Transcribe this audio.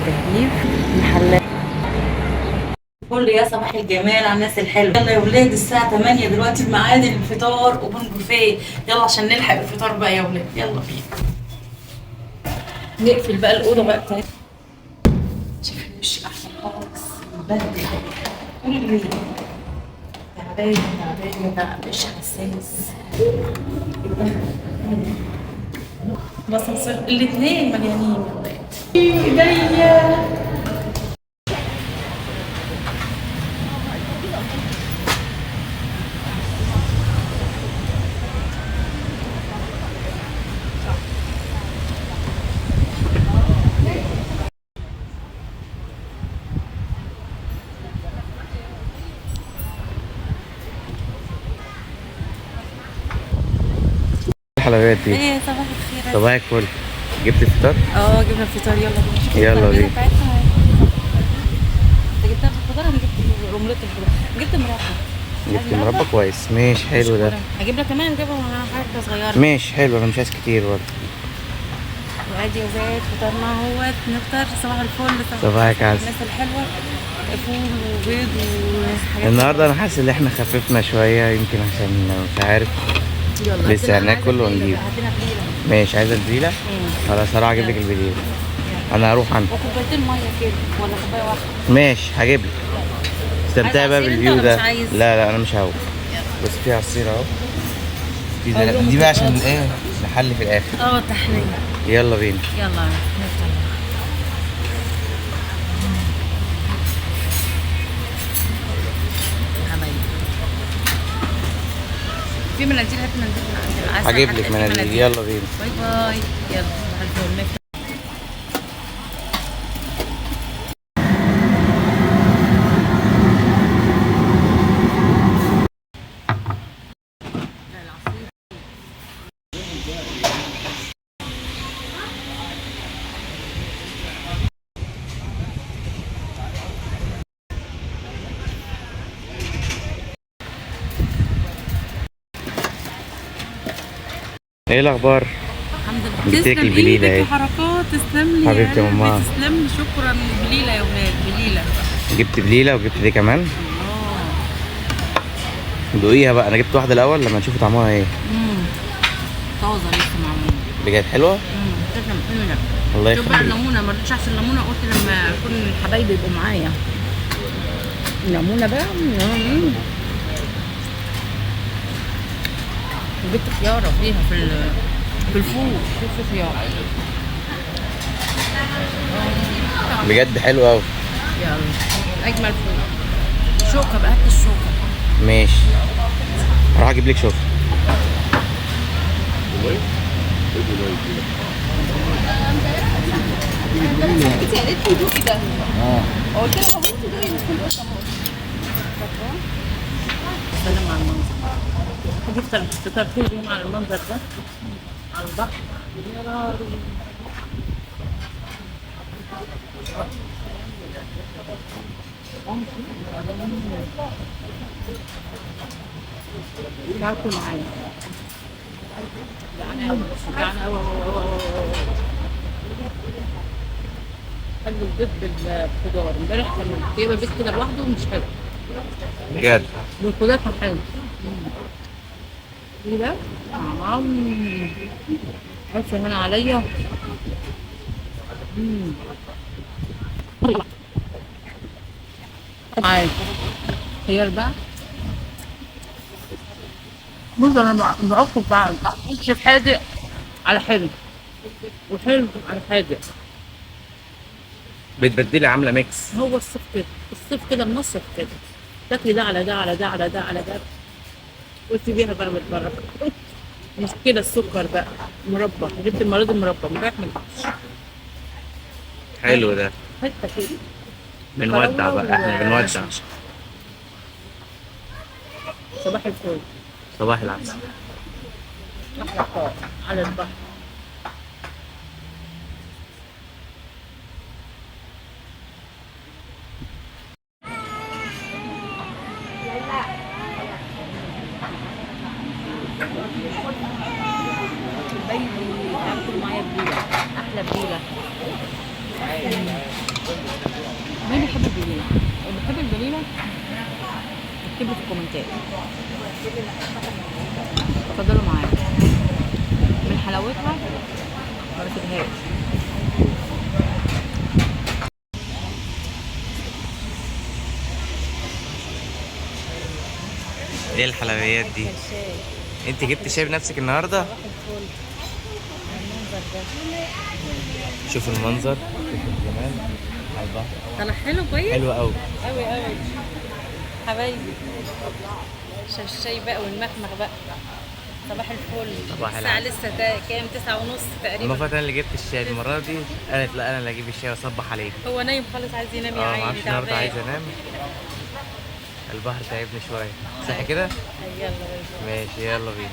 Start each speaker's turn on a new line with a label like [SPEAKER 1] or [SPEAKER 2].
[SPEAKER 1] التكييف، محلات. كل يا صباح الجمال على الناس الحلوة. يلا يا ولاد الساعة 8 دلوقتي بميعاد الفطار open buffet. يلا عشان نلحق الفطار بقى يا ولاد، يلا بينا نقفل بقى الاوضة بقى بتاعتنا. شايفين وشي احسن خالص، مبهدل طول الليل، تعبان تعبان، وش حساس. بس الاثنين مليانين يا ولاد. ايديا
[SPEAKER 2] الحلويات دي.
[SPEAKER 1] ايه صباح الخير.
[SPEAKER 2] صباح الفل. جبت الفطار؟
[SPEAKER 1] اه جبنا الفطار، يلا بينا. شوف
[SPEAKER 2] يلا
[SPEAKER 1] الترابيزة
[SPEAKER 2] بينا.
[SPEAKER 1] بتاعتنا اهي. انت جبتها في الخضار، انا جبت اومليت الخضار، جبت مربى.
[SPEAKER 2] جبت مربى كويس، ماشي حلو ده.
[SPEAKER 1] هجيب لك كمان، جبنا حاجة صغيرة.
[SPEAKER 2] ماشي حلو، انا مش عايز كتير برضه.
[SPEAKER 1] وادي يا ولاد فطرنا اهوت، نفطر صباح الفل.
[SPEAKER 2] صباحك عسل.
[SPEAKER 1] الناس الحلوة، فول وبيض وحاجات.
[SPEAKER 2] النهارده انا حاسس ان احنا خففنا شوية، يمكن عشان مش عارف.
[SPEAKER 1] يلا
[SPEAKER 2] لسه هناكل ونجيب.
[SPEAKER 1] هاتلنا بليلة.
[SPEAKER 2] ماشي، عايزه البليله؟ خلاص هروح اجيب لك البليله. انا هروح انا.
[SPEAKER 1] وكوبايتين مية كده ولا كوباية واحدة؟
[SPEAKER 2] ماشي هجيب لك. استمتعي
[SPEAKER 1] عايز
[SPEAKER 2] بقى
[SPEAKER 1] عصير انت
[SPEAKER 2] بال view
[SPEAKER 1] ولا
[SPEAKER 2] ده.
[SPEAKER 1] مش عايز؟
[SPEAKER 2] لا لا انا مش عاوز، بس في عصير اهو. في دي بقى عشان ايه؟ نحل في الاخر.
[SPEAKER 1] اه تحلية.
[SPEAKER 2] يلا بينا.
[SPEAKER 1] يلا نفطر. حبايبي في مناديل، هات مناديل من عند العسل.
[SPEAKER 2] هجيب لك
[SPEAKER 1] هتلاقي في
[SPEAKER 2] مناديل، يلا بينا.
[SPEAKER 1] bye bye. يلا صباح الفل نفطر.
[SPEAKER 2] ايه الاخبار؟
[SPEAKER 1] الحمد لله.
[SPEAKER 2] جبت لك
[SPEAKER 1] تسلم
[SPEAKER 2] البليلة
[SPEAKER 1] ايدك
[SPEAKER 2] اهي.
[SPEAKER 1] يا حركات، تسلم لي يا
[SPEAKER 2] حبيبتي يا
[SPEAKER 1] قلبي،
[SPEAKER 2] ماما.
[SPEAKER 1] تسلم لي، شكرا. بليلة يا ولاد، بليلة.
[SPEAKER 2] جبت بليلة وجبت دي كمان. دوقيها بقى، انا جبت واحدة الاول لما نشوف طعمها ايه.
[SPEAKER 1] طازة لسه معمولة.
[SPEAKER 2] بجد حلوة؟
[SPEAKER 1] تسلم ايدك.
[SPEAKER 2] الله
[SPEAKER 1] شوف بقى
[SPEAKER 2] يخليك.
[SPEAKER 1] الليمونه، ما رضيتش احسن الليمونه، قلت لما اكون حبايبي يبقوا معايا. الليمونه بقى. جبت خياره فيها في الفول، شوف خيار.
[SPEAKER 2] بجد حلو قوي.
[SPEAKER 1] يلا اجمل فول. شوكه بقى، هات الشوكة.
[SPEAKER 2] ماشي هروح اجيب لك شوكه.
[SPEAKER 1] سلام على المنظر. هتفطر فطار كل يوم على المنظر ده على البحر. يا نهاري. تاكل معايا. جعانة أوي، جعانة أوي أوي أوي أوي. حلو البيض بالخضار. امبارح كان جايبه بيض كده لوحده مش حلو.
[SPEAKER 2] بجد
[SPEAKER 1] بالخضار كان حلو. ايه ده؟ بس هنا عليا. معايا خيار بقى. بص انا بعك في بعض، احط في حادق على حلو وحلو على حادق.
[SPEAKER 2] بتبدلي، عامله mix.
[SPEAKER 1] هو الصيف كده، الصيف كده منصف كده، تاكلي ده على ده على ده على ده على ده وتسيبيها بقى متبركه. مشكلة السكر بقى، مربى، جبت المرة دي مربى، امبارح ما جبتش.
[SPEAKER 2] حلو ده.
[SPEAKER 1] حتة كده.
[SPEAKER 2] بنودع بقى، احنا بنودع.
[SPEAKER 1] صباح الفل.
[SPEAKER 2] صباح العسل.
[SPEAKER 1] احلى فطار على البحر. بيبي تعالوا كلوا معايا بليلة، احلى بليلة. يكتب لي في الكومنتات. اتفضلوا معايا. من حلاوتها ما بسيبهاش.
[SPEAKER 2] ايه الحلويات دي؟ انت جبت شاي بنفسك النهارده؟ شوف المنظر، شوف الجمال على البحر.
[SPEAKER 1] طلع حلو كويس؟
[SPEAKER 2] حلو قوي
[SPEAKER 1] قوي قوي حبايبي. الشاي بقى والمخمخ بقى. صباح الفل.
[SPEAKER 2] صباح
[SPEAKER 1] الساعة
[SPEAKER 2] العسل.
[SPEAKER 1] لسه كام؟ 9:30 تقريبا.
[SPEAKER 2] المفروض انا اللي جبت الشاي المرة دي، قالت لا انا اللي اجيب الشاي واصبح عليك.
[SPEAKER 1] هو نايم خالص، عايز ينام يا
[SPEAKER 2] اه
[SPEAKER 1] عيني،
[SPEAKER 2] معرفش النهارده
[SPEAKER 1] تعبان.
[SPEAKER 2] عايز انام. البحر تعبني شوية، صح كده؟
[SPEAKER 1] يلا.
[SPEAKER 2] ماشي يلا بينا.